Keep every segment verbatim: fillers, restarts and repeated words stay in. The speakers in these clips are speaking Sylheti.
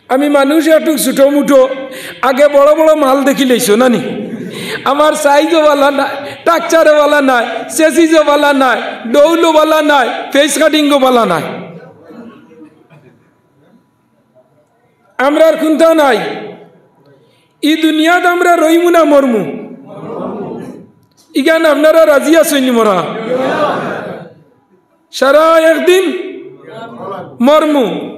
আমি মানুষ একটু ছোটো মুটো, আগে বড় বড় মাল দেখিলাইছো না নি? আমার সাইজও বালা নায়, টাকচারও বালা নায়, চেসিসও বালা নায়, ডৌলও বালা নায়, ফেস কাটিংও বালা নায়। আমরার কুন্তা নাই। ই দুনিয়াত আমরা রইমু না মরমু? ইখান আপনারা রাজি আছইন নি মরা? সারা একদিন মরমু।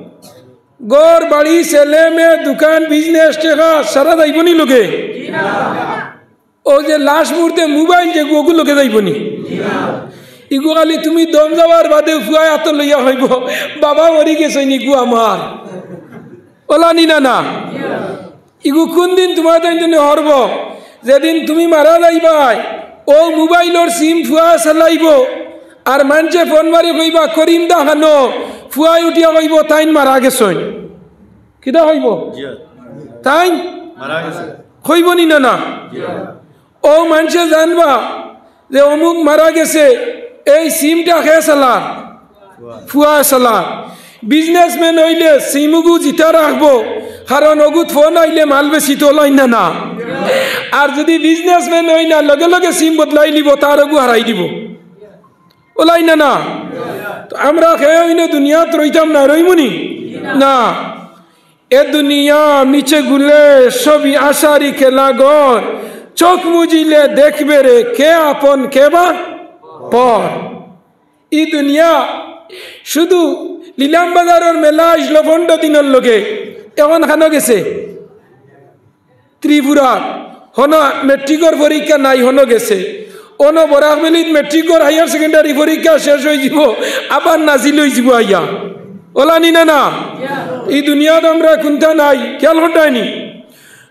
ঘর, বাড়ি, ছেলে, মেয়ে, দোকান, বিজনেস, টেকা সারা যাইবো নি লগে? অউ যে লাশ মুর্দে মোবাইল যেগু, অগু লগে যাইবো নি? ইগু খালি তুমি দম যাওয়ার বাদে ফুয়ায় আতো লইয়া কইবো, "বাবা মরি গেছইন, ইগু আমার।" অলা নি না না? ইগু কুনদিন তুমার তাইন জন্য হরবো? যেদিন তুমি মারা যাইবায়, অউ মোবাইলর সিম ফুয়ায় চালাইবো, আর মানষে ফোন মারি কইবা, "করিম দা হানো?" ফুয়ায় উঠিয়া কইবো, "তাইন মারা গেছইন।" কিতা কইবো? জি। তাইন মারা গেছে। কইবো নি না না? জি। অউ মানষে জানবা যে অমুক মারা গেছে, এই সিমটা কে চালার? ফুয়ায় চালার। বিজনেসম্যান অইলে সিমগু জিতা রাখবো, কারণ অগুত ফোন আইলে মাল বেচিতো, অলাইন না না? আর যদি বিজনেসম্যান অয় না, লগে লগে সিম বদলাইলিবো, তার অগু হারাই দিবো, অলাইন না না? তো আমরা কেউ ইনো দুনিয়াত রইতাম না, রইমু নি? না। এ দুনিয়া মিছে গুলে সবই আশারি খেলাঘর, চোখ মুজিলে দেখবে রে কে আপন কে বা পর। ই দুনিয়া শুধু নিলাম বাজারর মেলা আইছলো পনরো দিনর লগে, অখন কানো গেছে? ত্রিপুরা। হনো মেট্রিকর পরীক্ষা নাই, হনো গেছে। অনো বরাক ভ্যালিত মেট্রিকর হায়ার সেকেন্ডারি পরীক্ষা শেষ অইযিবো, আবার নাজিল অইযিবো আইয়া। অলা নি না না? ই দুনিয়াত আমরা কুন্তা নাই, খেয়াল করতায় নি?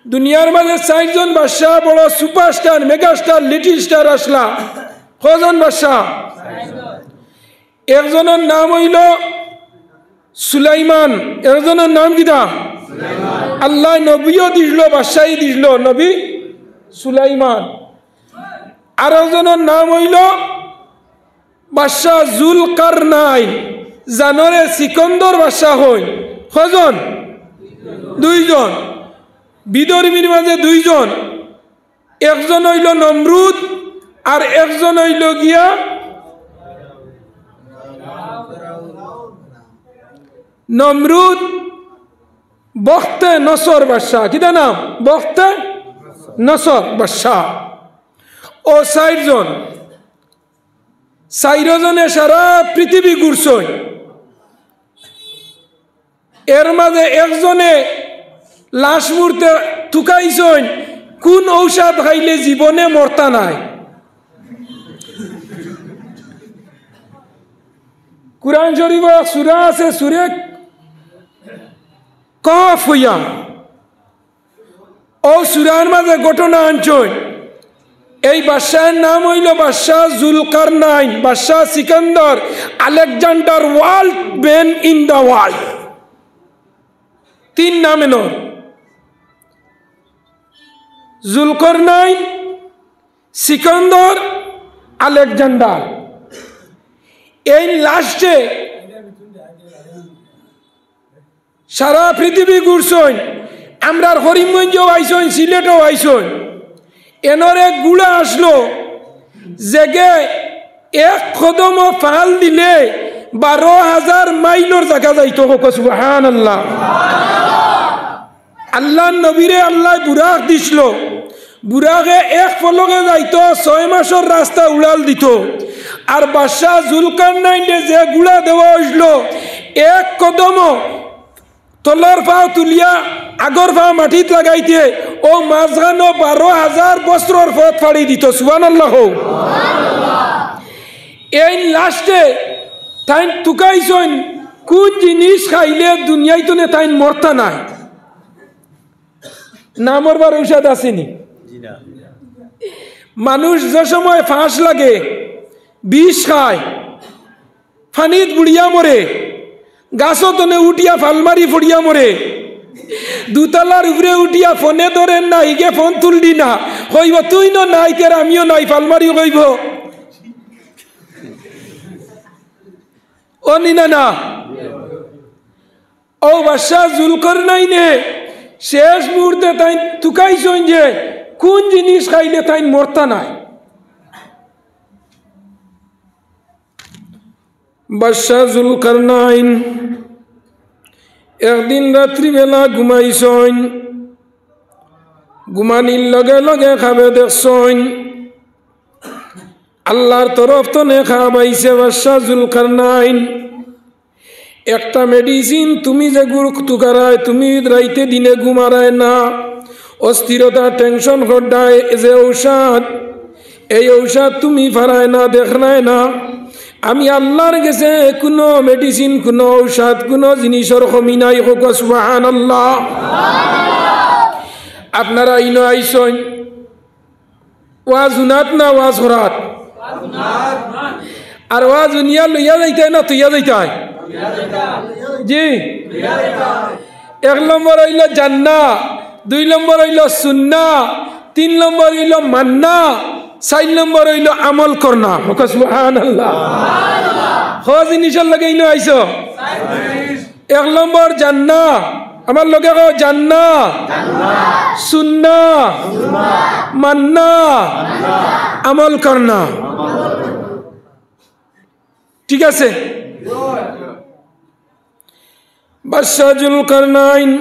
দুনিয়ার মাঝে চাইরজন বাদশা, বড় সুপারস্টার, মেগাস্টার, লিটল স্টার আছলা। কয়জন বাদশা? একজনর নাম অইলো সুলাইমান। একজনর নাম কিতা? আল্লায় নবীও দিছলো, বাদশাই দিছলো, নবী সুলাইমান। আর একজনর নাম অইলো বাদশা জুলকারনাইন, জানরে সিকন্দর বাদশা কইন। কয়জন? দুইজন। বিধর্মীর মাঝে দুইজন, একজন অইলো নমরুদ, আর একজন অইলো গিয়া নমরুদ বখতে নসর বাদশা। কিতা নাম? বখতে নসর বাদশা। অউ চাইরজন, চাইরজনে সারা পৃথিবী ঘুরছইন। এর মাঝে একজনে লাশ মুর্দে তুকাইছইন, কুন ঔষধ খাইলে জীবনে মরতা নায়। কুরআন শরীফো এক সূরা আছে, সূরা কহফ অইয়া। অউ সূরার মাঝে ঘটনা আনছইন। এই বাদশার নাম অইলো বাদশা জুলকারনাইন, বাদশা Sikandar, Alexander, world man in the world। তিন নাম এনর, জুলকারনাইন, সিকান্দার, আলেকজান্ডার। এই লাশে সারা পৃথিবী ঘুরছইন, আমরার করিমগঞ্জও আইছইন, সিলেটও আইছইন। এনর এক গুড়া আছলো, যেগে এক কদমও ফাল দিলে বারো হাজার মাইলর জাগা যাইতো। কউক্কা সুবহানাল্লাহ। আল্লার নবীরে আল্লায় বুরাক দিছলো, বুরাকে এক পলকে যাইতো, ছয় মাসর রাস্তা উড়াল দিতো। আর বাদশা জুলকারনাইনরে যে গুড়া দেওয়া অইছলো, এক কদমও তলর পাও তুলিয়া আগর পাও মাটিত লাগাইতে, অউ মাঝখানো বারো হাজার বছরর পথ ফাড়ি দিতো। সুবহানাল্লাহ কউক। এইন লাশে তাইন তুকাইছইন, কুন জিনিস খাইলে দুনিয়াইত নে তাইন মরতা নায়। না মরবার ঔষধ আছে নি? জি না। মানুষ যে সময় ফাঁস লাগে, বিষ খায়, পানিত বুড়িয়া মরে, গাছো তনে উঠিয়া ফাল মারি পড়িয়া মরে, দুতলার উপরে উঠিয়া ফোনে ধরের না, হিগে ফোন তুলদি না, কইবো, "তুইনও নাই, তে আমিও নাই", ফাল মারি কইবো। অ নি না না? ও বাদশা জুলকারনাইনে শেষ মুহূর্তে তাইন তুকাইছইন যে কুন জিনিস খাইলে তাইন মরতা নায়। বাদশা জুলকারনাইন একদিন রাত্রিবেলা ঘুমাইছইন, ঘুমানির লগে লগে খাবে দেখছইন আল্লার তরফ তনে খাব আইছে, বাদশা জুলকারনাইন, একটা মেডিসিন তুমি যেগুর তুকারায়, তুমি রাইতে দিনে ঘুমারায় না, অস্থিরতা, টেনশন কররায়, যে ঔষধ, এই ঔষধ তুমি পারায় না, দেখরায় না। আমি আল্লার গেছে কুনু মেডিসিন, কুনু ঔষধ, কুনু জিনিসর কমি নাই। কউক্কা সুবহানাল্লাহ। আপনারা ইনো আইছইন, ওয়াজ হুনাত না ওয়াজ করাত? আর ওয়াজ হুনিয়া লইয়া যাইতায় না থইয়া যাইতায়? জি। এক নম্বর অইলো জাননা, দুই নম্বর অইলো শুননা, তিন নম্বর অইলো মাননা, চাইর নম্বর অইলো আমল করনা। কউক্কা সুবহানাল্লাহ। ক জিনিসর লগে ইনো আইছো? এক নম্বর জাননা, আমার লগে কও, জাননা, শুননা, মাননা, আমল করনা। ঠিক আছে? বাদশা জুলকারনাইন,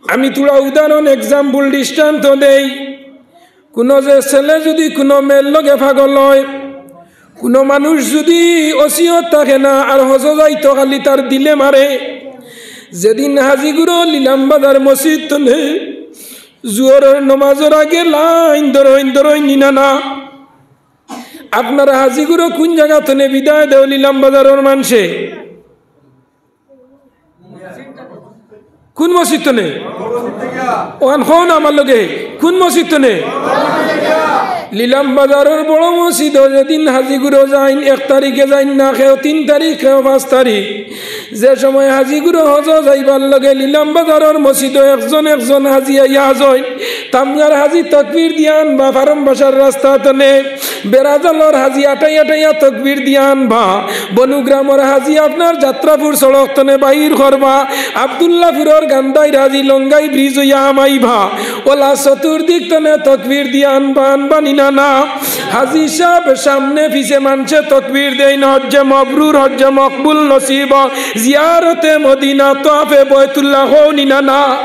আমি থুড়া উদাহরণ, example, দৃষ্টান্ত দেই। কুনু যে ছেলে যুদি কুনু মেয়ের লগে পাগল অয়, কুনু মানুষ যুদি ওসিয়ত থাকে না আর হজো যাইতো খালি তার দিলে মারে, যেদিন হাজিগুরু নিলাম বাজার মসজিদ তনে জুহরর নমাজর আগে লাইন ধরইন, ধরইন নি না না। আপনারা হাজিগুরু কুন জাগা তনে বিদায় দেও নিলাম বাজারর মানষে? কুন মসজিদ তনে? অখান কও না আমার লগে, কুন মসজিদ তনে? নিলাম বাজারর বড় মসজিদো যেদিন হাজিগুরু যাইন, এক তারিখে যাইন না, কেউ তিন তারিখ, কেউ পাঁচ তারিখ, যে সময় হাজিগুরু হজো যাইবার লগে নিলাম বাজারর মসজিদো একজন একজন হাজি আইয়া হাজইন, তামগার হাজি তকবির দিয়া আনবা, ফার্ম বাসার রাস্তা তনে বেড়াজালর হাজি আটাইয়া আটাইয়া তকবির দিয়া আনবা। বনুগ্রামর হাজি আপনার যাত্রাপুর সড়ক তনে বাইর করবা। আব্দুল্লাপুরর গান্ধাইর হাজি লঙ্গাই ব্রিজ অইয়া হামাইবা। অলা চতুর্দিক তনে তকবির দিয়া আনবা, আনবা নি না না। হাজি সাব সামনে পিছে মানষে তকবির দেইন, হজ্জে মবরুর, হজ্জে মকবুল নসিব, জিয়ারতে মদিনা, তোয়াফে বয়তুল্লাহ, কও নি না না।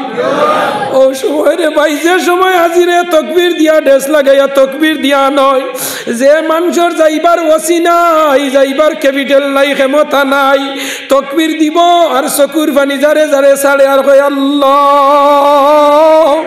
অউ সময় রে ভাই, যে সময় হাজিরে তকবির দিয়া, ডেস লাগাইয়া তকবির দিয়া আনইন, যে মানষর যাইবার ওসি নাই, যাইবার capital নাই, ক্ষমতা নাই, তকবির দিবো আর চকুর পানি জারে জারে ছাড়ে আর কয়, "আল্লাহ,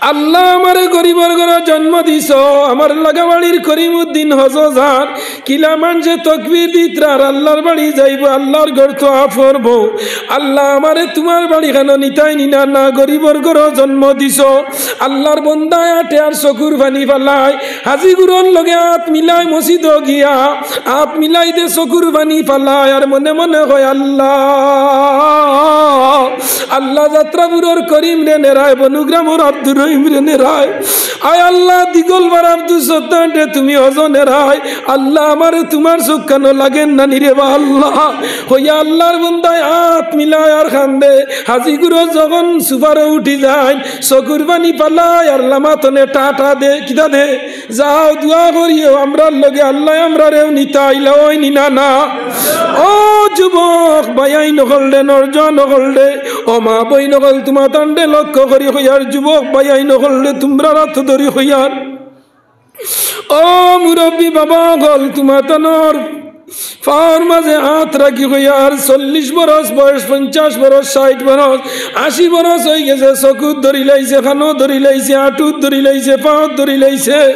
আল্লাহ, আমারে গরিবর ঘরো জন্ম দিছো, আমার লাগাবাড়ির করিমউদ্দিন হজো যার, কিলা মানষে তকবির দিতরা আর আল্লার বাড়ি যাইবো, আল্লার ঘর তোয়াফ করবো। আল্লাহ, আমারে তুমার বাড়ি খানো নিতায় নি না, না গরিবর ঘরো জন্ম দিছো।" আল্লার বন্দায় আটে আর চকুর পানি ফালায়, হাজিগুরর লগে আত মিলায় মসজিদো গিয়া, আত মিলাই দে, চকুর পানি ফালায় আর মনে মনে কয়, "আল্লাহ, আল্লাহ, যাত্রাপুরর করিমরে নেরায়, বনুগ্রামর আব্দুর রহিমরে নেরায়, আয় আল্লাহ, দিগলবার আব্দুস সত্তাররে তুমি হজো নেরায়, আল্লাহ, আমারে তুমার চউখ খানো লাগের না নি রে বা আল্লাহ।" কইয়া আল্লার বন্দায় আত মিলায় আর কান্দে। হাজিগুরু যখন সুফারো উঠি যাইন, চকুর পানি ফালায় আর লামাতনে টাটা দে, কিতা দে, "যাও, দোয়া করিও, আমরার লগে আল্লায় আমরারেও নিতা আইলা অয় নি না না।" ও যুবক ভাইয়াইন অকলরে, নওজোয়ান অকলরে, ও মা বইন অকল, তুমাতানরে লক্ষ্য করি কইয়ার, যুবক ভাইয়াইন অকলরে, তুমরার আত ধরি কইয়ার, ও মুরব্বি বাবা অকল, তুমাতানর পাওর মাঝে আত রাখি কইয়ার, চল্লিশ বরস বয়স, পঞ্চাশ বরস, ষাইট বরস, আশি বরস অইগেছে, চকুত ধরিলাইছে, কানো ধরিলাইছে, আটুত ধরিলাইছে, পাওত ধরিলাইছে,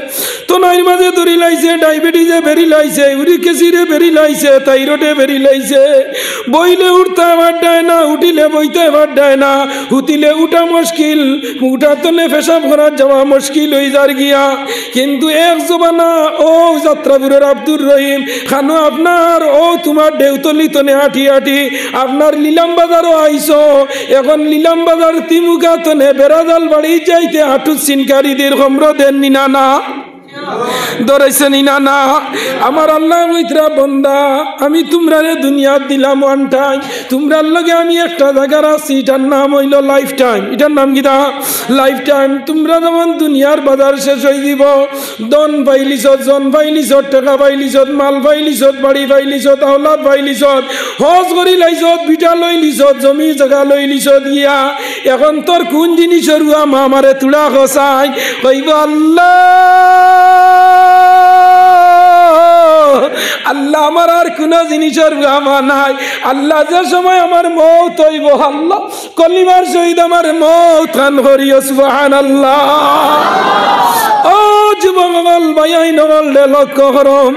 তনাইর মাঝে ধরিলাইছে, ডায়াবেটিসে বেড়িলাইছে, ইউরিক অ্যাসিডে বেড়িলাইছে, থাইরয়েডে বেড়িলাইছে, বইলে উঠতায় পারতায় না, উঠিলে বইতায় পারতায় না, হুতিলে উঠা মুশকিল, উঠাতনে পেশাব করাত যাওয়া মুশকিল অই যার গিয়া। কিন্তু এক জমানা অউ যাত্রাপুরর আব্দুর রহিম, কানো আপনার অউ তুমার ডেউতলি তনে আটি আটি আপনার নিলাম বাজারো আইছো, এখন নিলাম বাজার তিমুকা তনে বেড়াজাল বাড়ি যাইতে আটুত সিনকারি দের, কমরো দের নি না না। ডরাইছে নি না? না। আমার আল্লায় কইতরা, বন্দা, আমি তুমরারে দুনিয়াত দিলাম one time, তুমরার লগে আমি একটা জাগা রাখছি, ইটার নাম অইলো life time। ইটার নাম কিতা? Life time। তুমরা যখন দুনিয়ার বাজার শেষ অইযিবো, ধন পাইলিছত, জন পাইলিছত, টেকা পাইলিছত, মাল পাইলিছত, বাড়ি পাইলিছত, আওলাদ পাইলিছত, হজ করিলাইছত, ভিটা লইলিছত, জমি জাগা লইলিছত গিয়া, এখন তোর কুন জিনিসর অভাব আমারে তুড়া কছাইন? কইবো, আল্লাহ, আল্লাহ, আমার আর কুনু জিনিসর অভাব নাই। আল্লাহ, যে সময় আমার মউত অইবো, আল্লাহ, কলিমার সহিত আমার মউত খান করিও, সুবহানাল্লাহ। ও যুবক অকল, ভাইয়াইন অকল রে, লক্ষ্য করো।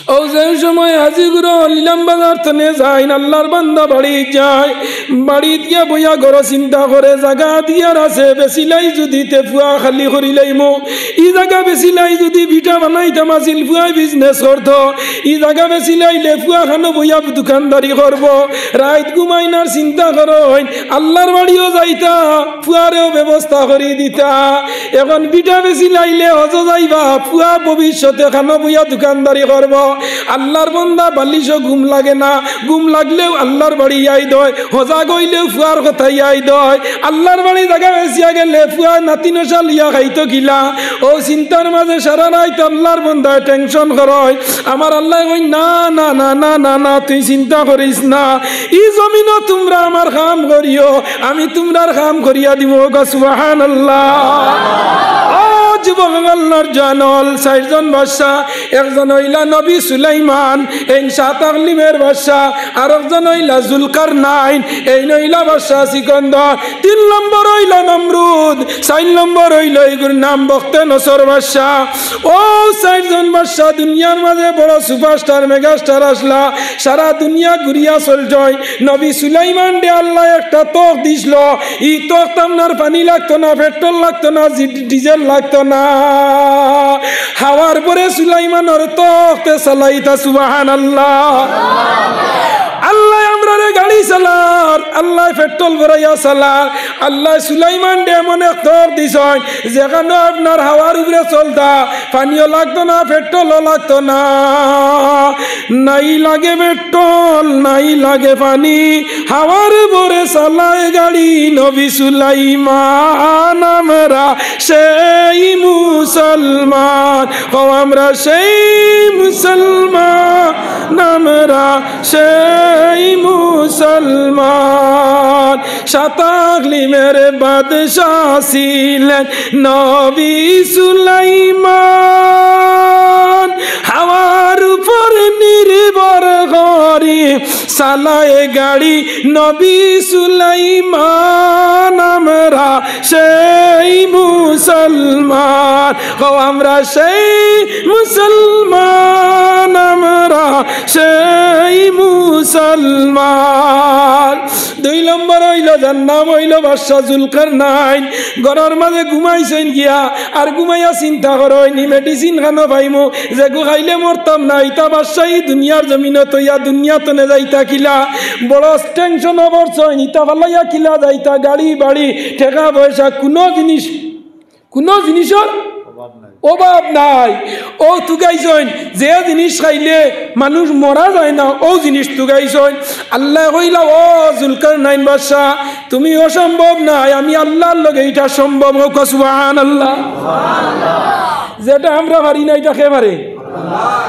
অউ যে সময় হাজি গুরু ইলাম বাজার তনে যাইন, আল্লাহর বান্দা বাড়িত যায়, বাড়িত গিয়া বইয়া ঘরো চিন্তা করে, জাগা দিয়ার আছে, বেচিলাই যুদি তে পুয়া খালি করিলাইমু, ই জাগা বেচিলাই যুদি ভিটা বানাইতাম আছিল, পুয়ায় business করতো, ই জাগা বেচিলাইলে পুয়া খানো বইয়া দোকানদারি করবো। রাইত ঘুমাইন আর চিন্তা করইন, আল্লাহর বাড়িও যাইতা, পুয়ারেও ব্যবস্থা করি দিতা। এখন ভিটা বেচিলাইলে হজো যাইবা, পুয়া ভবিষ্যতে খানো বইয়া দোকানদারি করবো। আল্লাহর বন্দা বালিশো ঘুম লাগে না, ঘুম লাগলেও আল্লাহর বাড়ি ইয়াদ অয়, হজাগ অইলেও পুয়ার কথা ইয়াদ অয়। আল্লাহর বাড়ি জাগা বেচিয়া গেলে পুয়া নাতি নশা লইয়া খাইতো কিলা? অউ চিন্তার মাঝে সারা রাইত আল্লাহর বন্দায় tension করইন। আমার আল্লায় কইন, না, না, না, তুই চিন্তা করিস না। ই জমিনো তুমরা আমার কাম করিও, আমি তুমরার কাম করিয়া দিমু। কউক্কা সুবহানাল্লাহ। ও যুবক অকল, নওজোয়ান অকল, চাইরজন বাদশা, একজন অইলা নবী সুলাইমান, এইন সাত আকলিমর বাদশা, আরকজন অইলা জুলকারনাইন, এইন অইলা বাদশা সিকন্দর, তিন নম্বর অইলা নমরুদ, চাইর নম্বর অইলো ইগুর নাম বখতে নসর বাদশা। অউ চাইরজন বাদশা দুনিয়ার মাঝে বড় superstar, megastar আছলা, সারা দুনিয়া ঘুরিয়া চলছইন। নবী সুলাইমানরে আল্লায় একটা তখ দিছলো, ই তখত আপনার পানি লাগতো না, petrol লাগতো না, জি-, diesel লাগতো না। হাওয়ার উপরে সুলাইমানর তখতে চালাইতা, সুবহানাল্লাহ। আল্লায় আমরারে গাড়ি চালার, আল্লায় petrol ভরাইয়া চালার, আল্লায় সুলাইমানরে এমন এক তখ দিছইন, যেখানো আপনার হাওয়ার উপরে চলতা, পানিও লাগতো না, petrol-ও লাগতো না। নাই লাগে petrol, নাই লাগে পানি, হাওয়ার উপরে চালায় গাড়ি নবী সুলাইমান। আমরা সেই মুসলমান, কও আমরা সেই মুসলমান, আমরা সেই মুসলমান। সাত আকলিমর বাদশা ছিলেন নবী সুলাইমান, হাওয়ার উপর নির্ভর করি চালায় গাড়ি নবী সুলাইমান। আমরা সেই মুসলমান, কও আমরা সেই মুসলমান, আমরা সেই মুসলমান। দুই নম্বর অইলো, যার নাম অইলো বাদশা জুলকারনাইন। ঘরর মাঝে ঘুমাইছইন গিয়া, আর ঘুমাইয়া চিন্তা করইন, ই medicine খানো পাইমু, যেগু খাইলে মরতাম না। ইতা বাদশাই দুনিয়ার জমিনো থইয়া দুনিয়া তনে যাইতা কিলা? বড় tension-ও পড়ছইন, ইতা ফালাইয়া কিলা যাইতা? গাড়ি বাড়ি, টেকা পয়সা, কুনু জিনিস, কুনু জিনিসর অভাব নাই। অভাব নাই। অউ তুকাইছইন, যে জিনিস খাইলে মানুষ মরা যায় না, অউ জিনিস তুকাইছইন। আল্লায় কইলা, ও জুলকারনাইন বাদশা, তুমি অসম্ভব নায়, আমি আল্লাহর লগে ইটা সম্ভব। কউক্কা সুবহানাল্লাহ। যেটা আমরা পারি না, ইটা কে পারে?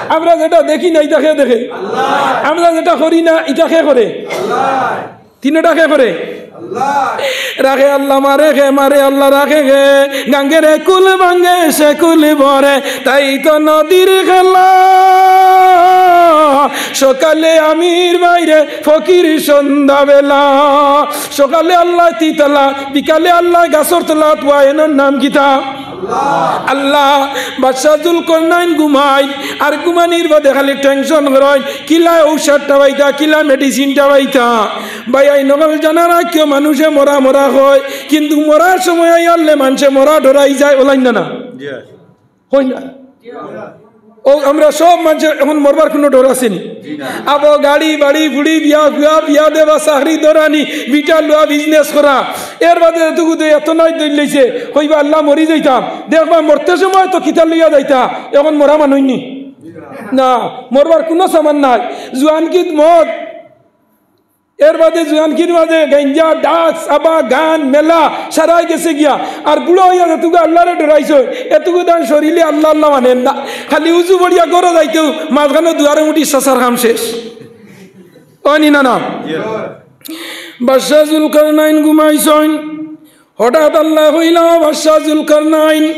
আমরা যেটা দেখি না, ইটা কে দেখে? আমরা যেটা করি না, ইটা কে করে? তিনোটা কে করে? রাখে আল্লাহ, মারে কে? মারে আল্লাহ, রাখে কে? গাঙ্গের এ কুল ভাঙ্গে সে কুল ভরে, তাই তো নদীর খেলা। সকালে আমির বাইরে, ফকির সন্ধ্যাবেলা। সকালে আল্লায় তিতালা, বিকালে আল্লায় গাছর তলা, তুয়া এনর নাম কিতা? আল্লাহ। বাদশা জুলকারনাইন ঘুমাইন, আর ঘুমানির বাদে খালি tension করইন, কিলা ঔষধটা পাইতা, কিলা medicine-টা পাইতা। ভাইয়াইন অকল, জানা রাখিও, মানুষে মরা মরা কয়, কিন্তু মরার সময় আইয়ারলে মানষে মরা ডরাই যায়, অলাইন না, না? জি। হয় না? অউ আমরা সব মানষর এখন মরবার কুনু ডর আছে নি? জি না। আবো গাড়ি, বাড়ি, ফুড়ি, বিয়া, বিয়া, বিয়া দেওয়া, চাকরি ধরানি, ভিটা লওয়া, business করা, এর বাদে এতগু দে এত নাই দইল লইছে, কইবা, "আল্লাহ, মরি যাইতাম।" দেখবা, মরতে সময় তো কিতা লইয়া যাইতা, এখন মরা মানুষ নি। না, মরবার কুনু সামান নাই। জুয়ানকিত মদ, এর বাদে জুয়ানকির মাঝে গাঞ্জা, drugs, আবা, গান, মেলা, সারাই গেছে গিয়া। আর বুড়া অইয়া যেতগু আল্লাহরে ডরাইছে, এতগু দান শরীরে আল্লাহ আল্লাহ মানের না। খালি উজু পড়িয়া ঘরো যাইতেউ মাঝখানো দুয়ারে মুটি সাসার কাম শেষ। অয় নি না, না? বাদশা জুলকারনাইন ঘুমাইছইন। হঠাৎ আল্লায় কইলা, "ও বাদশা জুলকারনাইন।"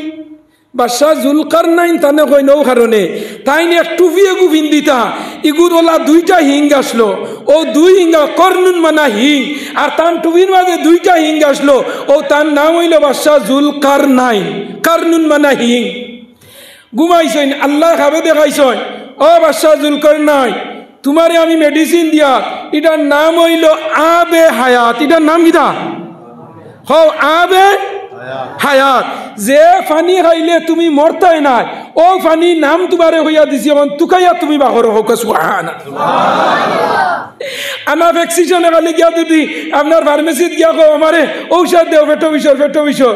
বাদশা জুলকারনাইন তানে কইন অউ কারণে, তাইন এক টুপি এগু পিন্দিতা, ইগুর অলা দুইটা হিং আছলো, অউ দুই হিং, করনুন মানা হিং, আর তান টুপির মাঝে দুইটা হিং আছলো, অউ তান নাম অইলো বাদশা জুলকারনাইন, করনুন মানা হিং। ঘুমাইছইন, আল্লায় খাবে দেখাইছইন, "ও বাদশা জুলকারনাইন, তুমারে আমি medicine দিয়ার, ইটার নাম অইলো আবে হায়াত।" ইটার নাম কিতা? কও, আবে হায়াত। যে পানি খাইলে তুমি মরতায় নায়, অউ পানির নাম তুমারে কইয়া দিছি, অখন তুকাইয়া তুমি বার করো, কউক্কা সুবহানাল্লাহ। আনা prescription এ খালি গিয়া যদি আপনার pharmacy ত গিয়া কও, "আমারে ঔষধ দেও, পেটো বিষর, পেটো বিষর।"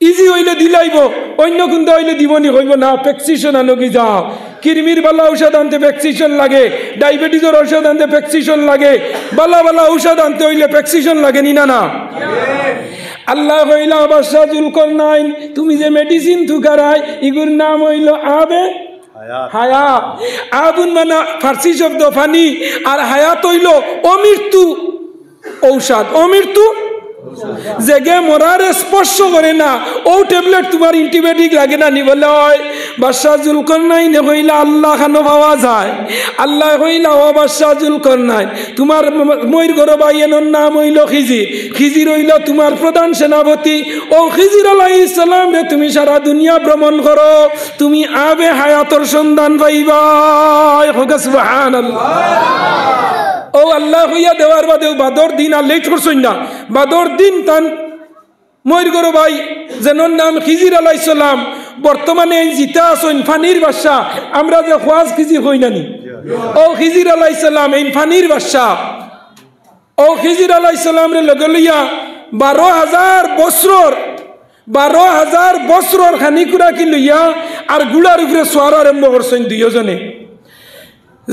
Easy অইলে দিলাইবো, অইন্য কুন্তা অইলে দিবো নি, কইবো, "না, prescription আনোগি যাও।" কিরমির বালা ঔষধ আনতে prescription লাগে, diabetes র ঔষধ আনতে prescription লাগে, বালা বালা ঔষধ আনতে অইলে prescription লাগে নি না, না? আল্লায় কইলা, "বাদশা জুলকারনাইন, তুমি যে medicine তুকারায়, ইগুর নাম অইলো আবে হায়াত।" আবুন মানা ফার্সি শব্দ পানি, আর হায়াত অইলো অমৃত্যু। ঔষধ, অমৃত্যু। যেগে মরারে স্পর্শ করে না, অউ tablet তুমার antibiotic লাগে না নি? বলে, "অয়।" বাদশা জুলকারনাইনে কইলা, "আল্লাহ খানো পাওয়া যায়?" আল্লায় কইলা, "ও বাদশা জুলকারনাইন, তুমার ম-, মইর ঘরো ভাই এনর নাম অইলো খিজির, খিজির অইলো তুমার প্রধান সেনাপতি, অউ খিজির আলাইহিস সালামরে তুমি সারা দুনিয়া ভ্রমণ করো, তুমি আবে হায়াতর সন্ধান পাইবায়।" কউক্কা সুবহানাল্লাহ। অউ আল্লায় কইয়া দেওয়ার বাদেউ বাদর দিন আর late করছইন না। বাদর দিন তান মইর ঘরো ভাই, যেনর নাম খিজির আলাইহিস সালাম, বর্তমানে এইন জিতা আছইন, পানির বাদশা, আমরা যে খোয়াজ খিজির কই না নি, অউ খিজির আলাইহিস সালাম, এইন পানির বাদশা। অউ খিজির আলাইহিস সালামরে লগে লইয়া বারো হাজার বছরর, বারো হাজার বছরর খানি খুরাকি লইয়া আর ঘুড়ার উপরে সোয়ার আরম্ভ করছইন দুইওজনে।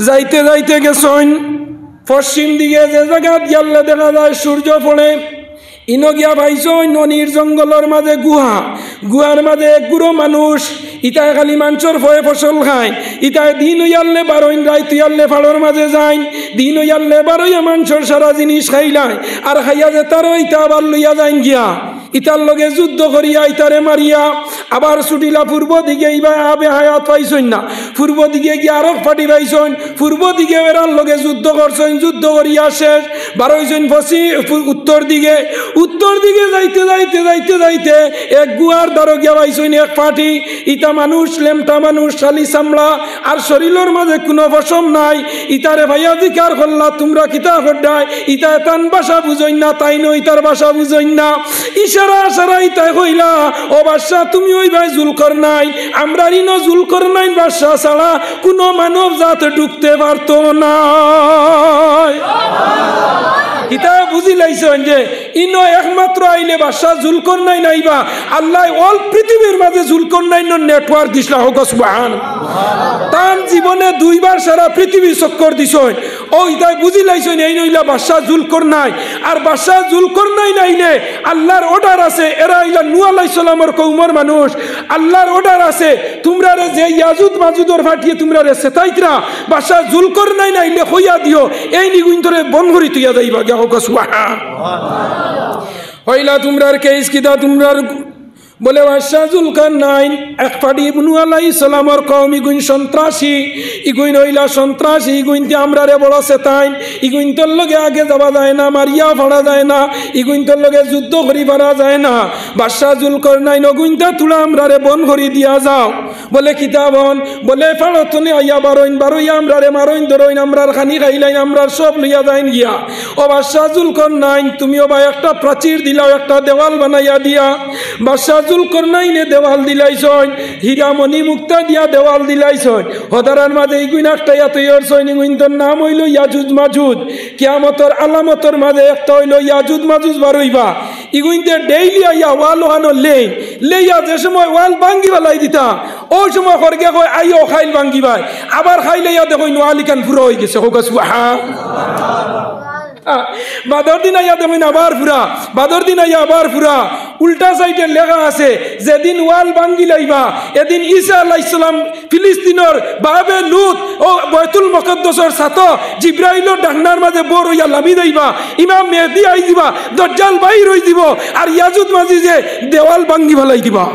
যাইতে যাইতে গেছইন পশ্চিম দিকে, যে জাগাত গেলে দেখা যায় সূর্য পড়ে। ইনো গিয়া পাইছইন অনির জঙ্গলর মাঝে গুহা, গুহার মাঝে এক গুরু মানুষ, ইতায় খালি মানষর ফয়ে ফসল খাইন। ইতায় দিন অইয়ারলে বারইন, রাইত অইয়ারলে ফাড়র মাঝে যাইন। দিন অইয়ারলে বারইয়া মানষর সারা জিনিস খাইলাইন, আর খাইয়া যেতা রয় ইতা আবার লইয়া যাইন গিয়া। ইতার লগে যুদ্ধ করিয়া, ইতারে মারিয়া, আবার ছুটিলা পূর্ব দিকে। ইবায় আবে হায়াত পাইছইন না, পূর্ব দিকে গিয়া আরক পার্টি পাইছইন, পূর্ব দিকে এরার লগে যুদ্ধ করছইন, যুদ্ধ করিয়া শেষ, বারইছইন পশ্চিম, পু-, উত্তর দিকে। উত্তর দিকে যাইতে যাইতে যাইতে যাইতে এক গুহার দ্বারো গিয়া পাইছইন এক পার্টি। ইতা মানুষ, লেমটা মানুষ, খালি চামড়া, আর শরীলর মাঝে কুনু পশম নাই। ইতারে পাইয়া জিকার করলা, "তুমরা কিতা কররায়?" ইতায় তান ভাষা বুঝইন না, তাইনও ইতার ভাষা বুঝইন না। ইশারা আশারা ইতায় কইলা, "ও বাদশা, তুমি অইবায় জুলকারনাইন, আমরার ইনো জুলকারনাইন বাদশা ছাড়া কুনু মানব জাত ঢুকতে পারতো নায়।" ইতায় বুঝিলাইছইন যে ইনো একমাত্র আইলে বাদশা জুলকারনাইন আইবা। আল্লায় all পৃথিবীর মাঝে জুলকারনাইনর network দিছলা, কউক্কা সুবহান। তান জীবনে দুইবার সারা পৃথিবী চক্কর দিছইন। অউ ইতায় বুঝিলাইছইন, এইন অইলা বাদশা জুলকারনাইন। আর বাদশা জুলকারনাইন আইলে আল্লার order আছে, এরা আইলা নূহ আলাইহিস সালামর কওমর মানুষ। আল্লার order আছে, তুমরারে যে ইয়াজুজ মাজুজর পার্টিয়ে তুমরারে সেতাইতরা, বাদশা জুলকারনাইন আইলে কইয়া দিও, এইন ইগুইন্তরে বন্ধ করি থইয়া যাইবা গিয়া, কউক্কা সুবহান। অইলা তুমরার case কিতা? তুমরার বলে বাদশা জুলকারনাইন, এক পার্টি নূহ আলাইহিস সালামর কওম, ইগুইন সন্ত্রাসী, ইগুইন অইলা সন্ত্রাসী, ইগুইন্তে আমরারে বড় সেতাইন, ইগুইন্তর লগে আগে যাওয়া যায় না, মারিয়া ফাড়া যায় না, ইগুইন্তর লগে যুদ্ধ করি পারা যায় না। বাদশা জুলকারনাইন, অগুইন্তা থুড়া আমরারে বন্ধ করি দিয়া যাও। বলে, কিতা বন্ধ? বলে, ফাড়র তনে আইয়া বারইন, বারইয়া আমরারে মারইন, ধরইন, আমরার খানি খাইলাইন, আমরার সব লইয়া যাইন গিয়া। ও বাদশা জুলকারনাইন, তুমি অউবায় একটা প্রাচীর দিলাও, একটা দেওয়াল বানাইয়া দিয়া। বাদশা জুলকারনাইনে দেওয়াল দিলাইছইন, হীরা মণি মুক্তা দিয়া দেওয়াল দিলাইছইন। হদারার মাঝে ইগুইন আটকাইয়া থইয়া দিছইন, ইগুইন্তর নাম অইলো ইয়াজুজ মাজুজ। কিয়ামতর আলামতর মাঝে একটা অইলো ইয়াজুজ মাজুজ বারইবা। ইগুইন্তে ডেইলি আইয়া ওয়াল ওখানো লেইন, লেইয়া যে সময় ওয়াল ভাঙ্গি ফালাই দিতা, অউ সময় খরগে কয়, "আইও, কাইল ভাঙ্গিবায়।" আবার কাইল আইয়া দেখইন ওয়াল ইখান পুরা অইগেছে। কউক্কা সুবহান। আ, বাদর দিন আইয়া দেখইন আবার পুরা, বাদর দিন আইয়া আবার পুরা। উল্টা সাইডে লেখা আছে, "যেদিন ওয়াল ভাঙ্গিলাইবা, এদিন ঈসা আলাইহিস সালাম ফিলিস্তিনর বাবে লুত অউ বায়তুল মুকাদ্দাসর ছাতো জিব্রাইলর ডাকনার মাঝে বর অইয়া লামি যাইবা, ইমাম মেহেদি আইযিবা, দজ্জাল বাইর অইযিবো, আর ইয়াজুজ মাজুজে দেওয়াল ভাঙ্গি ফালাই দিবা।"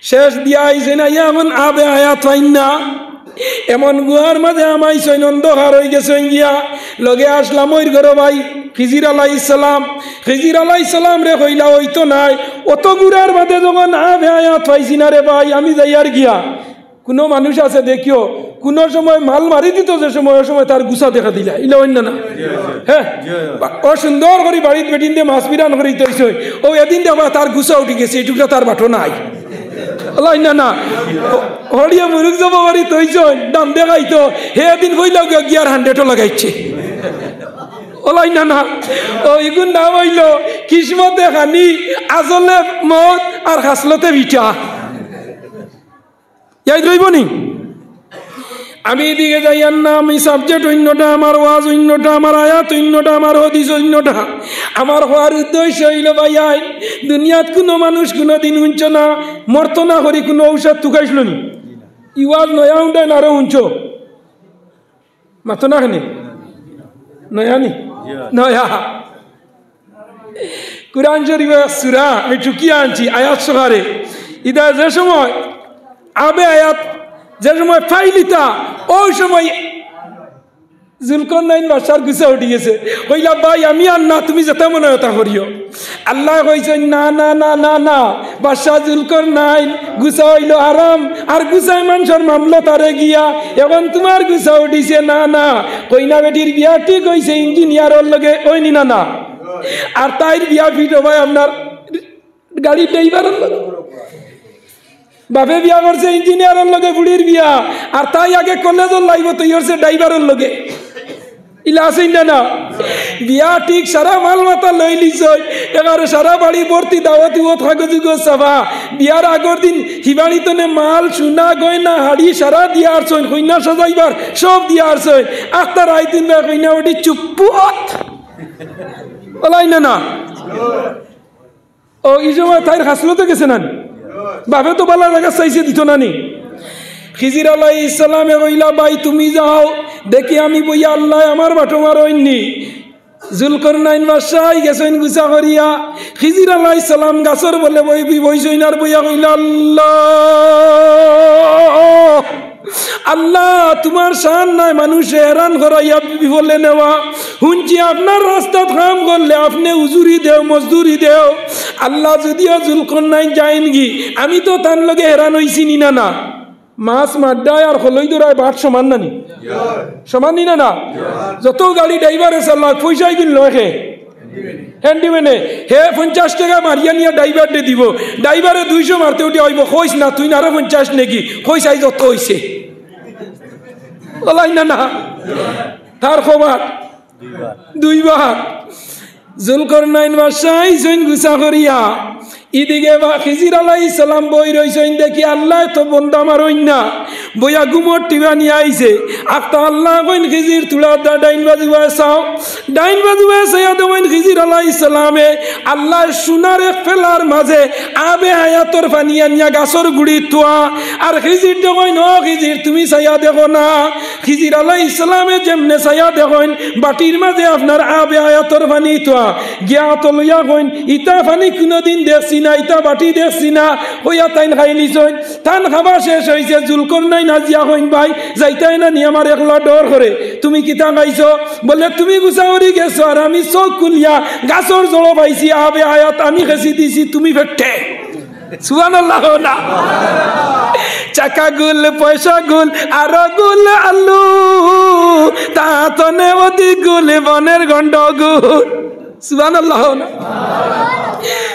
শেষ দিয়া আইছইন, আইয়া অখন আবে হায়াত পাইন না। এমন গুহার মাঝে হামাইছইন, অন্ধকার অইগেছইন গিয়া। লগে আছলা মইর ঘরো ভাই খিজির আলাইহিস সালাম। খিজির আলাইহিস সালামরে কইলা, "অইতো নায়।" অত গুহার মাঝে যখন আবে হায়াত পাইছি না রে ভাই, আমি যাইয়ার গিয়া। কুনু মানুষ আছে দেখিও, কুনু সময় মাল মারি দিতো যে সময়, অউ সময় তার গুছা দেখা দিলা, ইলা অইন্য না? হে, অউ সুন্দর করি বাড়িত বেটিন্তে মাছ বিরান করি থইছইন, অউ এদিন দেখবা তার গুছা উঠি গেছে, ইটুকরা তার বাটো নাই। অলা অইন্য না? হড়িয়ে মুরুগ জবো করি থইছইন, দাম দেখাইতো, হে এদিন কইলা গিয়া গিয়ার হান্ড্রেডও লাগাইছে। অলা অইন্য না? অউ ইগুর নাম অইলো কিসমতে খানি, আজলে মউত আর খাসলতে ভিটা। ইয়াদ রইবো নি? আমি ইদিকে যাইয়ার না, আমি সাবজেক্ট অইন্যটা, আমার ওয়াজ অইন্যটা, আমার আয়াত অইন্যটা, আমার হাদিস অইন্যটা, আমার কওয়ার উদ্দেশ্য অইলো ভাইয়াইন, দুনিয়াত কুনু মানুষ কুনুদিন হুনছো না, মরতো না করি কুনু ঔষধ তুকাইছলো নি? ই ওয়াজ নয়া হুনছো না আরো হুনছো? মাতো না কেনে? নয়া নি? নয়া। কুরআন শরিফর সূরা, আমি টুকিয়া আনছি, আয়াত সহকারে। ইতা যে সময় আবে হায়াত, যে সময় পাইলিতা, অউ সময় জুলকরনাইন বাদশার গুছা উঠি গেছে। কইলা, "ভাই, আমি আর না, তুমি যেতা মনে অয় অতা করিও।" আল্লায় কইছইন, "না, না, না, না, না।" বাদশা জুলকরনাইন, গুছা অইলো হারাম, আর গুছায় মানষর মামলা তারে গিয়া, অখন তুমার গুছা উঠিছে, না, না। কইনা বেটির বিয়া ঠিক অইছে ইঞ্জিনিয়ারর লগে, অইনি না, না। আর তাইর বিয়া fit অইবো আপনার গাড়ির ড্রাইভারর লগে। বাপে বিয়া করছে ইঞ্জিনিয়ারর লগে ফুড়ির বিয়া, আর তাই আগে কলেজর লাইফো তৈরি অইছে ড্রাইভারর লগে। ইলা আছে না, না? বিয়া ঠিক, সারা মাল মাতা লইলিছইন, এবারে সারা বাড়ি ভর্তি দাওয়াতি ওত কাগজ উগজ ছাপা। বিয়ার আগর দিন হিবাড়ি তনে মাল, সোনা, গয়না, হাড়ি সারা দিয়া আরছইন, কইনা সাজাইবার সব দিয়া আরছইন। আখতা রাইত দিন ভাই কইনা বেটি চুপ্পুত। অলা অইন্য না? অউ, ই সময় তাইর খাসলতে গেছে না নি? বাপে তো বালা জাগা চাইছে, দিতো না নি? খিজির আলাইহিস সালামে কইলা, "ভাই, তুমি যাও, দেখি আমি বইয়া আল্লায় আমার বাটো মারইন নি।" জুলকরনাইন বাদশা আইগেছইন গুছা করিয়া। খিজির আলাইহিস সালাম গাছর বলে বই-, বই-, বইছইন আর বইয়া কইলা, "আল্লাহ।" আল্লাহ, তুমার শান নাই মানুষরে হেরান করাইয়া বিফলে নেওয়া। হুনছি আপনার রাস্তাত কাম করলে আপনে উজুরি দেও, মজদুরি দেও। আল্লাহ, যুদিও জুলকরনাইন যাইনগি, আমি তো তান লগে হেরান অইছি নি না, না। মাছ মাড্ডায় আর খলই ধরায় বাট সমান না নি? সমান নি না, না? যত গাড়ি ড্রাইভারে চালাক, পয়সা ইগুন লয় কে? হ্যান্ডিম্যানে। হে পঞ্চাশ টেকা মারিয়া নিয়া ড্রাইভাররে দিবো। ড্রাইভারে দুইশো মারতে উঠি আইবো, "কইস না, তুইন আরো পঞ্চাশ নেগি?" কইস, "আইজ অত অইছে।" অলা অইন্য না? তার খবর দুইবার। জুলকরনাইন বাদশা আইছইন গুছা করিয়া। ইদিকে বা-, খিজির আলাইহিস সালাম বই রইছইন, দেখি আল্লায় তো বন্দা মারইন না, বইয়া ঘুমর টিবা নিয়া আইছে। আখতা আল্লায় কইন, "খিজির, তুরা দা-, ডাইন বাজু বায় চাও।" ডাইন বাজু বায় চাইয়া দেখইন খিজির আলাইহিস সালামে আল্লায় সোনার এক পেলার মাঝে আবে হায়াতর পানি আনিয়া গাছর গুড়িত থুয়া। আর খিজিররে কইন, "ও খিজির, তুমি চাইয়া দেখো না।" খিজির আলাইহিস সালামে যেমনে চাইয়া দেখইন, বাটির মাঝে আপনার আবে হায়াতর পানি থুয়া। গিয়া আতো লইয়া কইন, "ইতা পানি কুনুদিন দেখছি না, ইতা বাটি দেখছি না।" কইয়া তাইন খাইলিছইন। তান খাওয়া শেষ অইছে, জুলকরনাইন আজিয়া কইন, "ভাই, যাইতায় না নি, আমার একলা ডর করে। তুমি কিতা খাইছো?" বলে, "তুমি গুছা করি গেছো, আর আমি চউখ খুলিয়া গাছর জড়ো পাইছি, আবে হায়াত আমি খেছি দিছি, তুমি ফেট্টে।" সুবহানাল্লাহ না? চাকা গুল, পয়সা গুল, আরো গুল আলু, তা তনে অতি গুল বনের গন্ডগুল। সুবহানাল্লাহ না?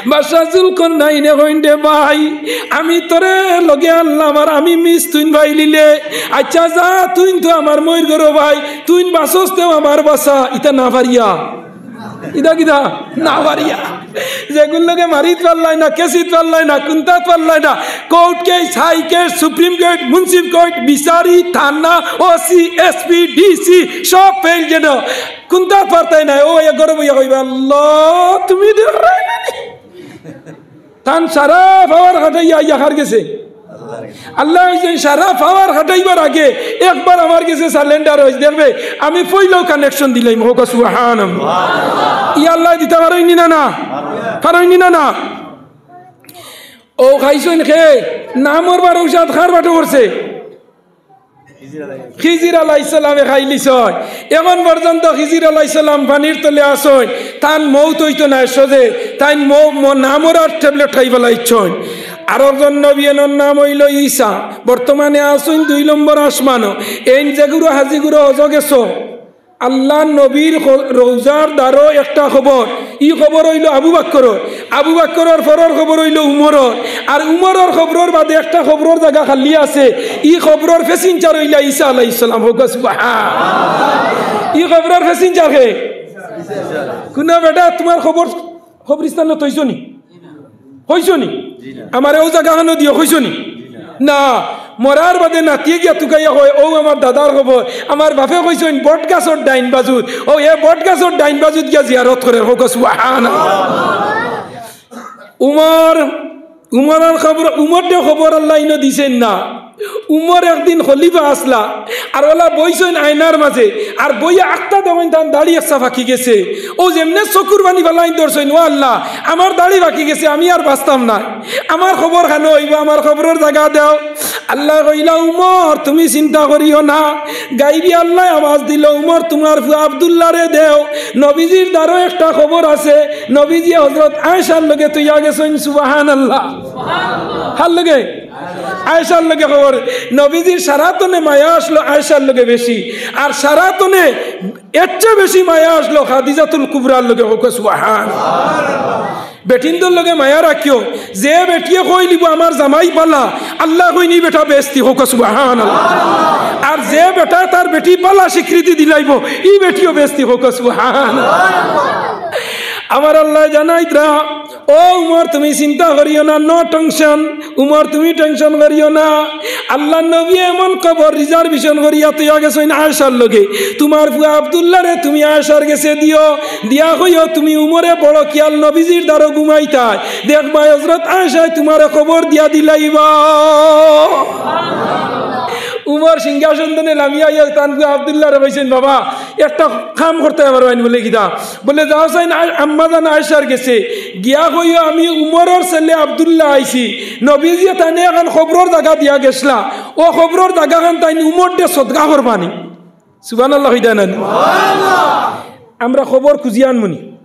বাদশা জুলকরনাইনে কইন, "রে ভাই, আমি তোরে লগে আনলাম, আর আমি মিস তুইন পাইলিলে। আচ্ছা যা, তুইন তো আমার মইর ঘরো ভাই, তুইন বাঁচস তেও আমার বাঁচা।" ইতা না পারিয়া ইতা কিতা? না পারিয়া। যেগুর লগে মারিত পারলায় না, কেসিত পারলায় না, কুন্তাত পারলায় না, court case, high case, supreme court, মুন্সিফ কোর্ট, বিচারি, থানা, ওসি, এসপি, ডিসি, সব ফেইল যেন। কুন্তাত পারতায় না, ও এক ঘরো বইয়া কইবা, "আল্লাহ, তুমি দেখরায় না নি?" তান সারা পাওয়ার খাটাইয়া আইয়া কার গেছে? আল্লাহ কইছইন, সারা পাওয়ার খাটাইবার আগে একবার আমার গেছে সারেন্ডার অইস, দেখবে আমি পয়লাউ কানেকশন দিলাইমু। কউক্কা সুবহানাল্লাহ। ই আল্লায় দিতা পারইন নি না, না? পারইন নি না, না? অউ খাইছইন কে? নামর বার ঔষধ কার বাটো করছে? খিজির আলাইহিস সালামে খাইলিছইন। এখন পর্যন্ত খিজির আলাইহিস সালাম পানির তলে আছইন। তান মউত অইতো নায় সহজে। তাইন মউ-, ম-, না মরার ট্যাবলেট খাই ফালাইছইন। আরকজন নবী, এনর নাম অইলো ঈসা। বর্তমানে আছইন দুই নম্বর আসমানো। এইন যেগুরো হাজিগুরো হজো গেছো, আল্লার নবীর খ-, রওজার দ্বারো একটা কবর, ই কবর অইলো আবু বকরর, আবু বকরর পরর কবর অইলো উমরর, আর উমরর কবরর বাদে একটা কবরর জাগা খালি আছে, ই কবরর প্যাসেঞ্জার অইলা ঈসা আলাইহিস সালাম। কউক্কা সুবহান। ই কবরর প্যাসেঞ্জার কে? কুনু বেটা তুমার কবর কবরস্থানো থইছো নি? কইছো নি? আমারে অউ জাগাখানো দিও কইছো নি? না, মরার বাদে নাতিয়ে গিয়া তুকাইয়া কয়, "অউ আমার দাদার কবর, আমার বাপে কইছইন বট গাছর ডাইন বাজুত, অউ এ বট গাছর ডাইন বাজুত গিয়া জিয়ারত করের।" কউক্কা সুবহানাল্লাহ। উমর, উমরর কবর, উমররে কবর আল্লায় ইনো দিছইন না। উমর একদিন খলিফা আছলা, আর অলা বইছইন আয়নার মাঝে, আর বইয়া আখতা দেখইন তান দাড়ি একছা ফাকি গেছে। অউ যেমনে চকুর পানি ফালাইন ধরছইন, "ও আল্লাহ, আমার দাড়ি ফাকি গেছে, আমি আর বাঁচতাম নায়, আমার কবর খানো অইবো, আমার কবরর জাগা দেও।" আল্লায় কইলা, "উমর, তুমি চিন্তা করিও না।" গাইবি আল্লায় আওয়াজ দিলো, "উমর, তুমার পুয়া আব্দুল্লারে দেও।" নবীজির দ্বারো একটা কবর আছে, নবীজি হজরত আয়েশার লগে থইয়া গেছইন। সুবহানাল্লাহ। কার লগে? আয়েশার লগে কবর। নবীজির সারা তনে মায়া আছলো আয়েশার লগে বেশি, আর সারা তনে এর চেয়ে বেশি মায়া আছলো খাদিজাতুল কুবরার লগে। কউক্কা সুবহান। বেটিন্তর লগে মায়া রাখিও, যে বেটিয়ে কইলিবো, "আমার জামাই বালা", আল্লায় কইন, "ই বেটা বেহেস্তি।" কউক্কা সুবহানাল্লাহ। আর যে বেটায় তার বেটি বালা স্বীকৃতি দিলাইবো, ই বেটিও বেহেস্তি। কউক্কা সুবহানাল্লাহ। আমার আল্লায় জানাইতরা, "ও উমর, তুমি চিন্তা করিও না, no tension। উমর, তুমি tension করিও না।" আল্লার নবী এমন কবর reservation করিয়া থইয়া গেছইন আয়েশার লগে, "তুমার পুয়া আব্দুল্লারে তুমি আয়েশার গেছে দিও, দিয়া কইও তুমি উমরে বড় খিয়াল নবীজির দ্বারো ঘুমাইতায়, দেখবায় হজরত আয়েশায় তুমারে কবর দিয়া দিলাইবা।" উমর সিংহাসন তনে লামিয়া আইয়া তান পুয়া আব্দুল্লারে কইছইন, "বাবা, একটা কাম করতায় পারো আইন।" বলে, "কিতা?" বলে, "যাও চাইন আ-, আম্মাজান আয়েশার গেছে, গিয়া কইও আমি উমরর ছেলে আব্দুল্লাহ আইছি, নবীজিয়ে তানে একখান কবরর জাগা দিয়া গেছলা, অউ কবরর জাগাখান তাইন উমররে সদকা করবা নি।" সুবহানাল্লাহ কইতা না নি? আমরা কবর খুজিয়া আনমু নি?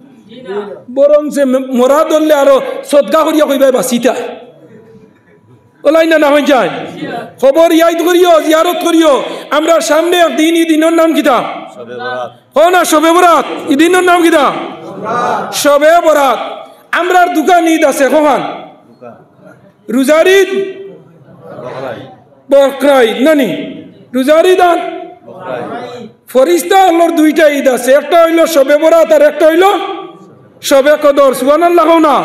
বরং যে ম-, মরা ধরলে আরো সদকা করিয়া কইবায় বাঁচিতা। অলাইন না, না অইযায়। কবর ইয়াদ করিও, জিয়ারত করিও। আমরার সামনে এক দিন, ই দিনর নাম কিতা? শবে বরাত। কও না, শবে বরাত। ই দিনর নাম কিতা? শবে বরাত। আমরার দুইখান ইদ আছে, কখান? রোজার ইদ, বকরা ইদ, না নি? রোজার ইদ আর ফিরিস্তা অকলর দুইটা ইদ আছে, একটা অইলো শবে বরাত আর একটা অইলো শবে কদর। সুবহানাল্লাহ কও না?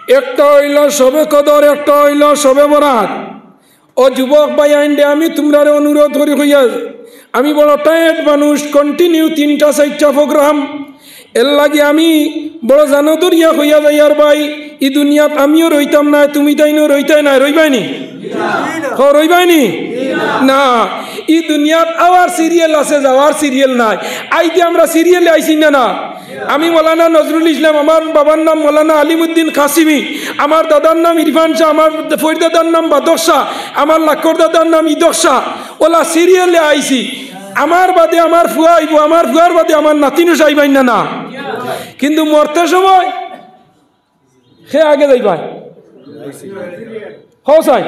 একটা অইলো শবে কদর, একটা অইলো শবে বরাত। ও যুবক ভাইয়াইনরে, আমি তুমরারে অনুরোধ করি কইয়ার, আমি বড় tired মানুষ, continue তিনটা চাইরটা program, এরলাগি আমি বড় জানো ধরিয়া কইয়া যাইয়ার ভাই, ই দুনিয়াত আমিও রইতাম নায়, তুমি তাইনও রইতায় নায়, রইবায় নি? কও, রইবায় নি? না, ই দুনিয়াত আওয়ার serial আছে, যাওয়ার serial নাই। আইতে আমরা serial-এ আইছি না, না? আমি মৌলানা নজরুল ইসলাম, আমার বাবার নাম মৌলানা আলিমউদ্দিন কাসিমি, আমার দাদার নাম ইরফান শাহ, আমার ফরিদাদার নাম বাদক শাহ, আমার লাক্কর দাদার নাম ইদক শাহ। অলা serial-এ আইছি। আমার বাদে আমার ফুয়া আইবো, আমার ফুয়ার বাদে আমার নাতিনও আইবা, না, না? কিন্তু মরতে সময় কে আগে যাইবা? কও চাই?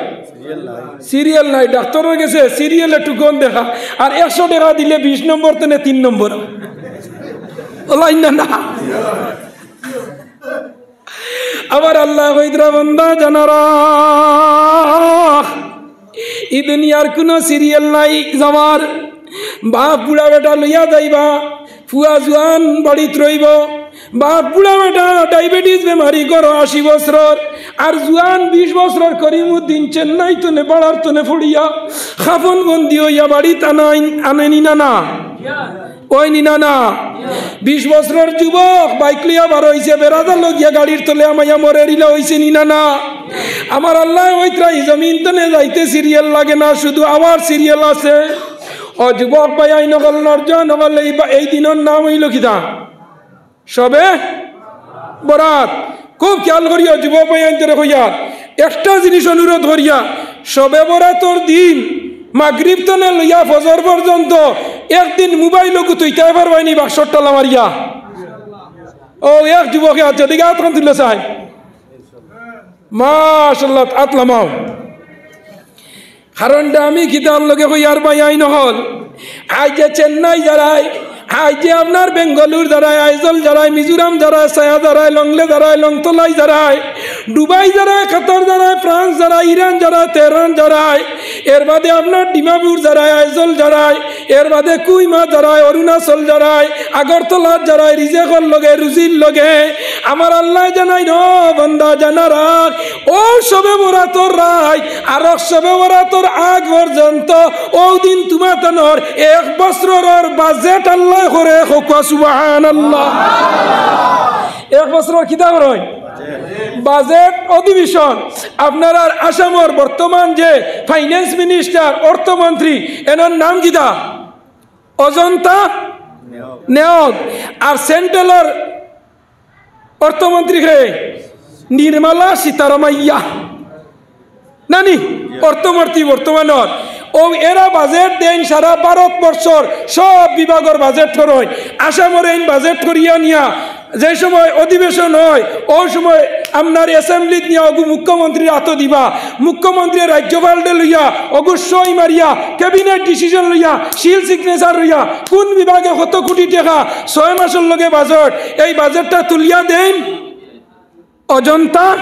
Serial নাই। ডাক্তরর গেছে serial-এ টুকন দেখা, আর একশো টেকা দিলে বিশ নম্বর তনে তিন নম্বর। অলাইন না, না? আমার আল্লায় কইতরা, বান্দা জানা রাখ, ই দুনিয়ার কুনু serial নাই যাওয়ার। বাপ বুড়া বেটা লইয়া যাইবা, পুয়া জুয়ান বাড়িত রইবো, বাপ বুড়া বেটা ডায়াবেটিস বেমারি ঘরো আশি বছরর, আর জুয়ান বিশ বছরর করিমউদ্দিন চেন্নাই তনে বাড়ার তনে ফড়িয়া খাফন বন্দি অইয়া বাড়িত আনাইন, আনে নি না না? অয় নি না না? বিশ বছরর যুবক বাইক লইয়া বার অইছে, বেড়াজাল লগিয়া গাড়ির তলে আমাইয়া মরে রিলা অইছে নি না না? আমার আল্লায় কইতরা ই জমিন তনে যাইতে সিরিয়াল লাগে না, শুধু আওয়ার সিরিয়াল আছে। ও যুবক ভাইয়াইন অকল, নওজোয়ান অকল, এই বা-, এই দিনর নাম অইলো কিতা? শবে বরাত। খুব খেয়াল করিও যুবক ভাইয়াইনতরে কইয়ার, একটা জিনিস অনুরোধ করিয়ার, শবে বরাতর দিন মাগরিব তনে লইয়া ফজর পর্যন্ত একদিন মোবাইল অগু থইতায় পারবায়নি বাক্সর তালা মারিয়া? ও এক যুবকে আত, যদি আতখান তুলে চাই, মাশাআল্লাহ, আত লামাও। কারণটা আমি কিতার লগে কইয়ার ভাইয়াইন অকল, আইজ যে চেন্নাই যারায়, আইজ যে আপনার বেঙ্গালুর যারায়, আইজল যারায়, মিজোরাম যারায়, সায়া যারায়, লংলে যারায়, লংতলাই যারায়, দুবাই যারায়, কাতার যারায়, ফ্রান্স যারায়, ইরান যারায়, তেহরান যারায়, এর বাদে আপনার ডিমাপুর যারায়, আইজল যারায়, এর বাদে কুইমা যারায়, অরুণাচল যারায়, আগরতলা যারায়, রিজেকর লগে, রুজির লগে, আমার আল্লায় জানাইন, বান্দা জানা রাখ, অউ শবে বরাতর রাইত, আরক শবে বরাতর আগ পর্যন্ত, অউ দিন তুমাতানর এক বছরর বাজেট আল্লায় করে, কউক্কা সুবহানাল্লাহ। এক বছরর কিতা করইন? বাজেট অধিবেশন। আপনারার আসামর বর্তমান যে ফাইন্যান্স মিনিস্টার, অর্থমন্ত্রী, এনর নাম কিতা? অজন্তা নেওগ। আর সেন্ট্রালর অর্থমন্ত্রী কে? নির্মলা সীতারামাইয়া। নানি? অর্থমন্ত্রী বর্তমানর। অউ এরা বাজেট দেইন সারা ভারতবর্ষর সব বিভাগর বাজেট করইন। আসামর এইন বাজেট করিয়া নিয়া যে সময় অধিবেশন অয়, অউ সময় আপনার অ্যাসেম্বলিত নিয়া অগু মুখ্যমন্ত্রীর আতো দিবা। মুখ্যমন্ত্রী রাজ্যপালরে লইয়া অগু সই মারিয়া, ক্যাবিনেট ডিসিশন লইয়া, সিল সিগনেচার লইয়া, কুন বিভাগে কত কোটি টেকা, ছয় মাসর লগে বাজেট, এই বাজেটটা তুলিয়া দেইন অজন্তা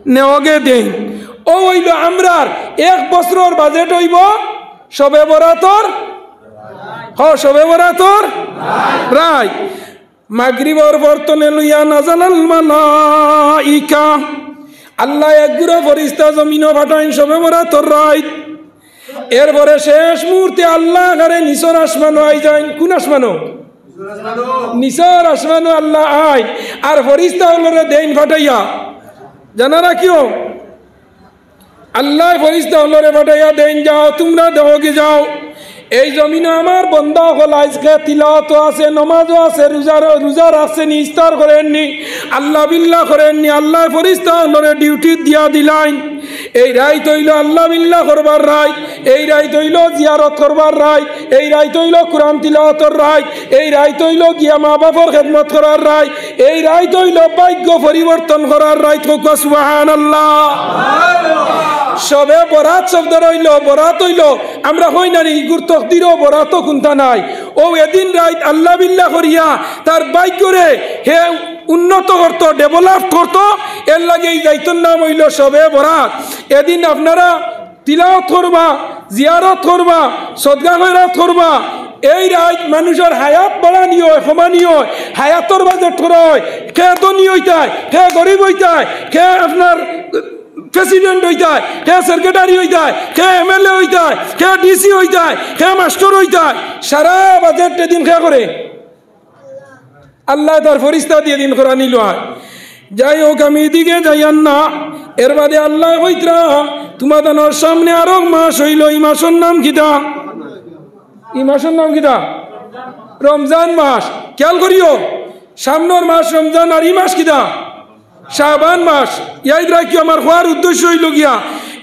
নেওগে দেইন। অউ অইলো আমরার এক বছরর বাজেট অইবো শবে বরাতর, হ, শবে বরাতর রাইত। মাগরিবর পর তনে লইয়া নাজালাল মালাইকা। আল্লায় এক গুরা ফিরিস্তা জমিনো পাঠাইন শবে বরাতর রাইত। এরপরে শেষ মুহূর্তে আল্লাহ কারে নিচর আসমানো আই যাইন। কুন আসমানো? নিচর আসমানো আল্লায় আইন। আর ফিরিস্তা অকলরে দেইন পাঠাইয়া। জানা রাখিও, আল্লায় ফিরিস্তা অকলরে পাঠাইয়া দেইন, "যাও, তুমরা দেখোগি যাও, এই জমিনো আমার বন্দা অকল আইজকে তিলাওয়াতো আছে, নমাজো আছে, রুজা, রুজা রাখছে নি, ইফতার করের নি, আল্লাহ বিল্লাহ করের নি।" আল্লায় ফিরিস্তা অকলরে ডিউটি দিয়া দিলাইন। এই রাইত অইলো আল্লাহ বিল্লাহ করবার রাইত, এই রাইত অইলো জিয়ারত করবার রাইত, এই রাইত অইলো কুরআন তিলাওয়াতর রাইত, এই রাইত অইলো গিয়া মা বাপর খেদমত করার রাইত, এই রাইত অইলো ভাগ্য পরিবর্তন করার রাইত। কউক্কা সুবহানাল্লাহ। শবে বরাত শব্দর অইলো, বরাত অইলো, আমরা কই না নি, ইগুর তকদিরো বরাতও কুন্তা নাই। অউ এদিন রাইত আল্লাহ বিল্লাহ করিয়া তার ভাগ্যরে হে উন্নত করতো, ডেভেলপ করতো, এরলাগি ই রাইতর নাম অইলো শবে বরাত। এদিন আপনারা তিলাওয়াত করবা, জিয়ারত করবা, সদকা খয়রাত করবা। এই রাইত মানুষর হায়াত বাড়ানি অয়, কমানি অয়, হায়াতর বাজেট করা অয়। কে ধনী অইতায়, কে গরিব অইতায়, কে আপনার প্রেসিডেন্ট অইতায়, কে সেক্রেটারি অইতায়, কে এমএলএ অইতায়, কে ডিসি অইতায়, কে মাস্টার অইতায়, সারা বাজেট এদিন কে করে? আল্লায় তার ফিরিস্তা দিয়া দিন করানি লয়। যাই হউক, আমি ইদিকে যাইয়ার না। এরবাদে আল্লায় কইতরা, তুমাতানর সামনে আরক মাস অইলো, ই মাসর নাম কিতা? ই মাসর নাম কিতা? রমজান মাস। খেয়াল করিও, সামনর মাস রমজান, আর ই মাস কিতা? শাবান মাস। ইয়াদ রাখিও, আমার কওয়ার উদ্দেশ্য অইলো গিয়া,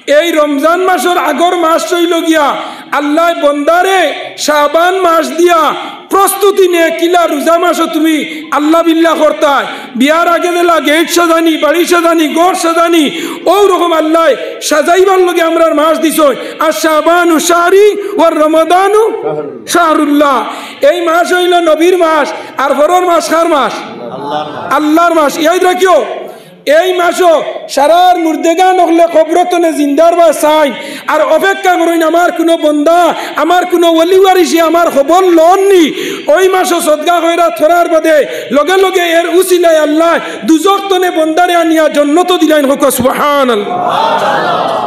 এই রমজান মাসর আগর মাস অইলো গিয়া, আল্লায় বন্দারে শাবান মাস দিয়া প্রস্তুতি নেয়, কিলা রোজা মাসো তুমি আল্লাহ বিল্লাহ করতায়, বিয়ার আগে যেলা গেইট সাজানি, বাড়ি সাজানি, ঘর সাজানি, অউ রকম আল্লায় সাজাইবার লাগি আমরার মাস দিছইন। আর শাবানু শাহরি ওয়া রমাদানু শাহরুল্লাহ। এই মাস অইলো নবীর মাস, আর পরর মাস কার মাস? আল্লাহর মাস। ইয়াদ রাখিও, এই মাসো সারার মুর্দেগান অকলে কবরতনে জিন্দার বায় চাইন, আর অপেক্ষা করইন আমার কুনু বন্দা, আমার কুনু ওলি ওয়ারিসে আমার খবর লননি। ওই মাসো সদকা খয়রাত করার বাদে লগে লগে এর উসিলায় আল্লায় দুজখ তনে বন্দারে আনিয়া জন্নতো দিলাইন। কউক্কা সুবহানাল্লাহ।